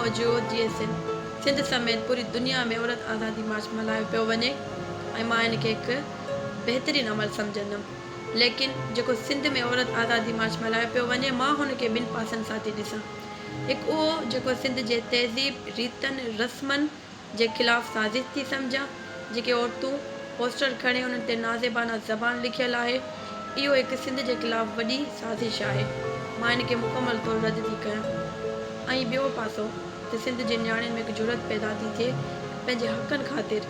موجود جيئي سنڌ. سنڌ سميت پوري دنيا ۾ عورت آزادي مارچ ملهايو پيو وڃي ۽ مان ان کي هڪ بهترين عمل سمجهندم ليڪن جيڪو سنڌ ۾ عورت آزادي مارچ ملهايو پيو وڃي مان هن کي ٻن پاسن سان ٿي ڏسان هڪ اهو جيڪو سنڌ جي تهذيب ريتن رسمن جي خلاف سازش ٿي سمجهان، جيڪي عورتون پوسٽر کڻي انهن تي نازيبانه زبان لکيل آهي، اهو هڪ سنڌ جي خلاف وڏي سازش آهي، مان ان کي مڪمل طور رد ٿي ڪيان ۽ ٻيو پاسو ته سنڌ جي نياڻين ۾ هڪ جرئت پيدا ٿي ٿئي پنهنجي حقن خاطر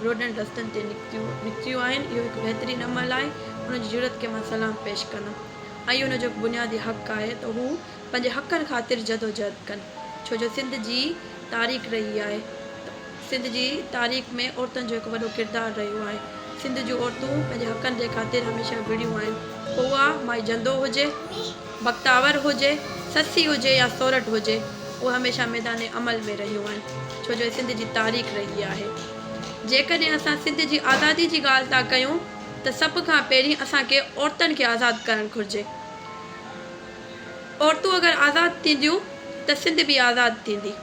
روڊن رستن تي نڪتيون نڪتيون آهن، اهو هڪ بهترين عمل آهي، انهن جي جرئت کي مان سلام پيش ڪندم ۽ اهو ان جو هڪ بنيادي حق آهي ته هو پنهنجي حقن خاطر جدوجهد ڪن، ڇو جو سنڌ جي تاريخ رهي آهي ته سنڌ جي تاريخ ۾ عورتن جو هڪ وڏو ڪردار رهيو آهي. سنڌ جون عورتون پنهنجي حقن جي خاطر هميشه وڙهيون آهن. پوء اها مائي جندو هجي، بختاور هجي، سسي هجي يا سورٺ هجي، اهي هميشه ميدان عمل ۾ رهيون آهن، ڇو جو هي سنڌ جي تاريخ رهي آهي. جيڪڏهن اسان سنڌ جي آزادي جي ڳالهه ٿا ڪيون ته سڀ کان پهرين اسان کي عورتن کي آزاد ڪرڻ گهرجي. عورتون اگر آزاد ٿينديون ته سنڌ به آزاد ٿيندي.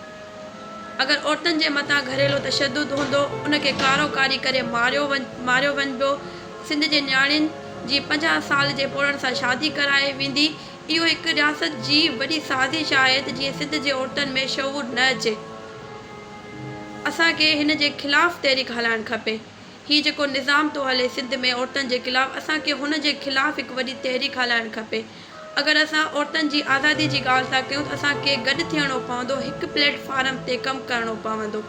اگر عورتن جي مٿان گهريلو تشدد هوندو ان کي ڪارو ڪاري ڪري ماريو ماريو وڃبو، سنڌ جي نياڻين جي 50 سال جي پوڙهن سان شادي ڪرائي ويندي، اهو هڪ رياست جي وڏي سازش آهي ته جيئن سنڌ جي عورتن ۾ شعور نه اچي. اسان کي هن جي خلاف تحريڪ هلائڻ کپي. هي جيڪو نظام ٿو هلي سنڌ ۾ عورتن جي خلاف اسان کي هن جي خلاف هڪ وڏي تحريڪ هلائڻ کپي. اگر اسان عورتن جي آزادي جي ڳالهه ٿا ڪيون ته اسان کي گڏ ٿيڻو پوندو هڪ پليٽ فارم تي ڪم ڪرڻو پوندو.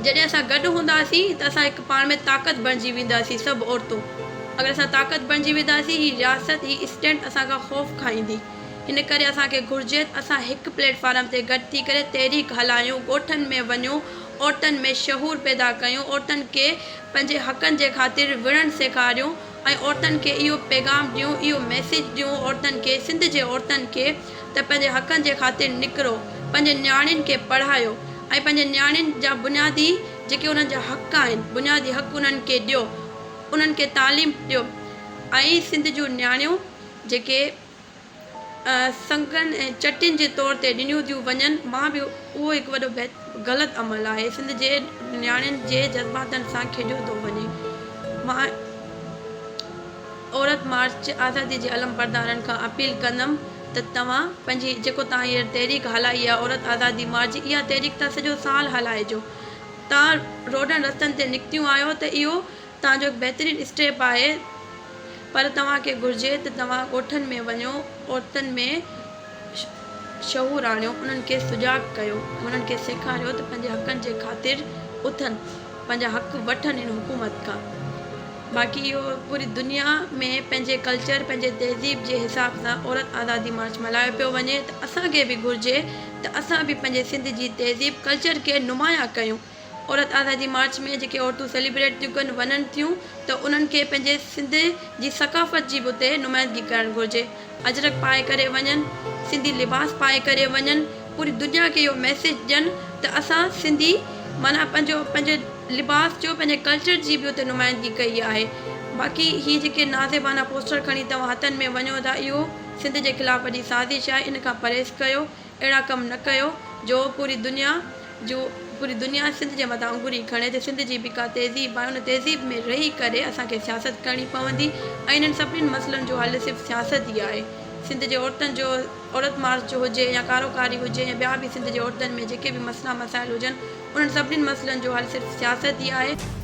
جڏهن اسان گڏ هونداسين ته اسان هڪ پاڻ ۾ طاقت بڻجي وينداسين سڀ عورتون اگر اسان طاقت بڻجي وينداسين هي رياست هي اسٽينٽ اسان کان خوف کائيندي. ان ڪري اسان کي گهرجي ته اسان هڪ پليٽ فارم تي گڏ ٿي ڪري تحريڪ هلايون، ڳوٺن ۾ وڃون، عورتن ۾ شعور پيدا ڪيون، عورتن کي پنهنجي حقن جي خاطر وڙهڻ سيکاريون ۽ عورتن کي اهو پيغام ڏيون، اهو ميسيج ڏيون عورتن کي، سنڌ جي عورتن کي ته پنهنجي حقن جي خاطر نڪرو، پنهنجي نياڻين کي پڙهايو ۽ پنهنجي نياڻين جا بنيادي جيڪي انهن جا حق آهن، بنيادي حق انهن کي ڏيو، انهن کي تعليم ڏيو ۽ سنڌ جون نياڻيون جيڪي سنگن ۽ چٽين جي طور تي ڏنيون ٿيون وڃن مان به اهو هڪ وڏو غلط عمل آهي سنڌ جي نياڻين جي جذباتن سان کيڏيو ٿو وڃي مان عورت مارچ آزادي جي علمبردارن کان اپيل ڪندم ته توهان پنهنجي جيڪو توهان هينئر تحريڪ هلائي آهي عورت آزادي مارچ جي اها تحريڪ توهان سڄو سال هلائجو توهان روڊن رستن تي نڪتيون آهيو ته اهو توهان جو هڪ بهترين اسٽيپ آهي پر توهان کي گهرجي ته توهان ڳوٺن ۾ وڃو عورتن ۾ شعور آڻيو انهن کي سجاڳ ڪيو ۽ انهن کي سيکاريو ته پنهنجي حقن جي خاطر اٿن پنهنجا حق وٺن ان حڪومت کان باقي اهو پوري دنيا ۾ پنهنجي ڪلچر پنهنجي تهذيب جي حساب سان عورت آزادي مارچ ملهايو پيو وڃي ته اسان کي به گهرجي ته اسان به پنهنجي سنڌ جي تهذيب ڪلچر کي نمايان ڪيون عورت آزادي مارچ ۾ جيڪي عورتون سيليبريٽ ٿيون ڪن وڃن ٿيون ته انهن کي پنهنجي سنڌ جي ثقافت جي به اتي نمائندگي ڪرڻ گهرجي. اجرڪ پائي ڪري وڃن، سنڌي لباس پائي ڪري وڃن، پوري دنيا کي اهو ميسيج ڏين ته اسان سنڌي معنيٰ پنهنجو پنهنجي لباس جو پنهنجي ڪلچر جي به اتي نمائندگي ڪئي آهي. باقي هي جيڪي نازيبانه پوسٽر کڻي توهان هٿن ۾ وڃو ٿا اهو سنڌ جي خلاف وڏي سازش آهي ان کان پرهيز ڪيو اهڙا ڪم نه ڪيو جو پوري دنيا جو پوري دنيا سنڌ جي مٿان انگوري کڻي ته سنڌ جي به ڪا تهذيب آهي ان تهذيب ۾ رهي ڪري اسان کي سياست ڪرڻي پوندي ۽ انهن سڀني مسئلن جو حل صرف سياست ئي آهي سنڌ جي عورتن جو عورت مارچ هجي يا ڪارو ڪاري هجي يا ٻيا به سنڌ جي عورتن ۾ جيڪي به مسئلا مسائل هجن انهن سڀني مسئلن جو حل صرف سياست ئي آهي.